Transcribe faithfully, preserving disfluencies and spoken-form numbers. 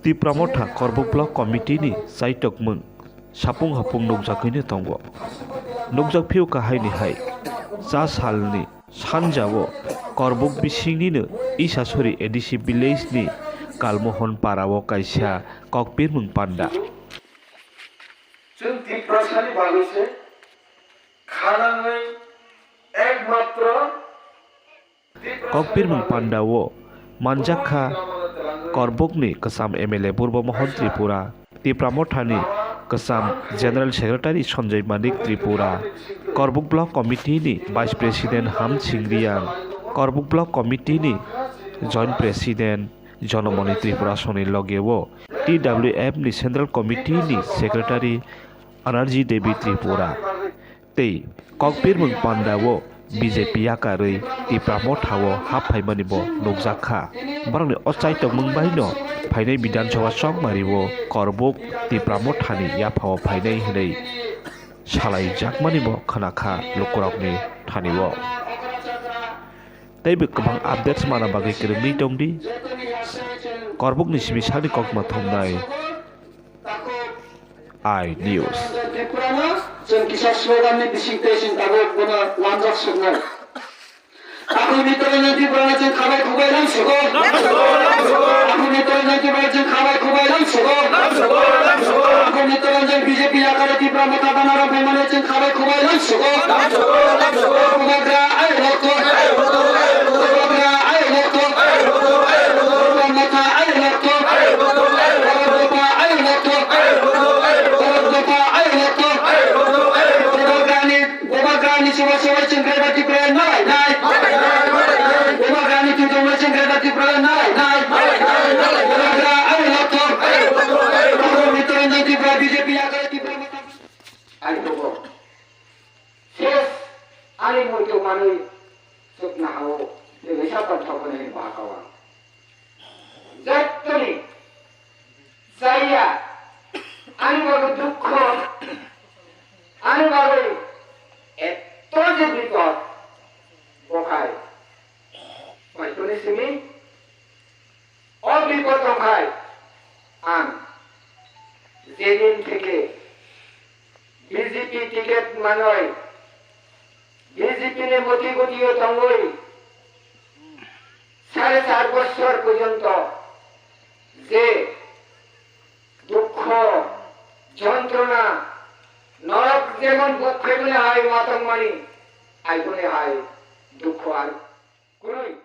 Tipra Motha Korbuk Block Committee ni chaitokmung sapung hapung nukjagwino tongo. Nukjak phio kahaini hai, cha salni sanjao Korbuk bisingnino Isasori A D C village ni Kalmohon Parao kaisa kokpirmung panda. Chwng Tiprasani bagwi se khanangwi ekmatro Kokpirmung pandao manjakha Korbukni kwcham M L A Purbo Mohon Tripura, Tipra Mothani kwcham General Secretary Sanjay Manik Tripura, Korbuk Block Committee ni Vice President Ham Singh Riang, Korbuk Block Committee ni Joint President Jonomoni Tripura songni logeo T W F ni Central Committee ni Secretary Anarji Devi Tripura. Tei kokpirmung pandao B J P yakarwi Tipra Mothao haphaimani bo nukjakha. Borokni o chaitokmung baino phainai Bidhan Sabha chongmario Korbuk Tipra Mothani yaphao phainai hwnwi salaijakmani bo khwnakha lukurokni thanio. Teibo kwbang updates mana bagwi kwrwngwi tongdi. Korbukni simi salni kokma thumnai. I News. Tripurano chwng kisa slogan ni bising tei chwng tabuk bono lamjak suknai. Takhuk ni tole nang Tripurano chwng khabai khubai lam sugo. Takhuk ni tole nang Tripurano chwng khabai khubai lam sugo. Takhuk ni tole nang B J P yakare Tipra Motha banaro phaimani chwng khabai khubai lam sugo. Bubagra ai rokto. Bubagra ai rokto. Tipra Motha ai rokto. Borok Bupha ai rokto. Borok Bupha ai rokto. Bubagrani, Bubagrani chuba chubai chwng Greater Tipraland malainai. Bubagrani tuitongmani chwng Greater Tipraland malainai. Bubagra ai rokto. Bubagra ni tole nang Tripura B J P yakare Tipra Motha. Ai rokto. Ses ani muitu manwi chukna hao, tei wisa tongthok hwnwi bahai kawang. Jottoni chaya ani bagwi dukho, ani bagwi eto je bipod, bokhai. Paitoni simi o bipod tongkhai ang jedin theke B J P ticket manoi B J P ni moti gotio tongwi sare sat bochor porjonto je dukho, jontrona, norok jemon buk khaimani hai watongmani, aiboni hai dukho ar kunui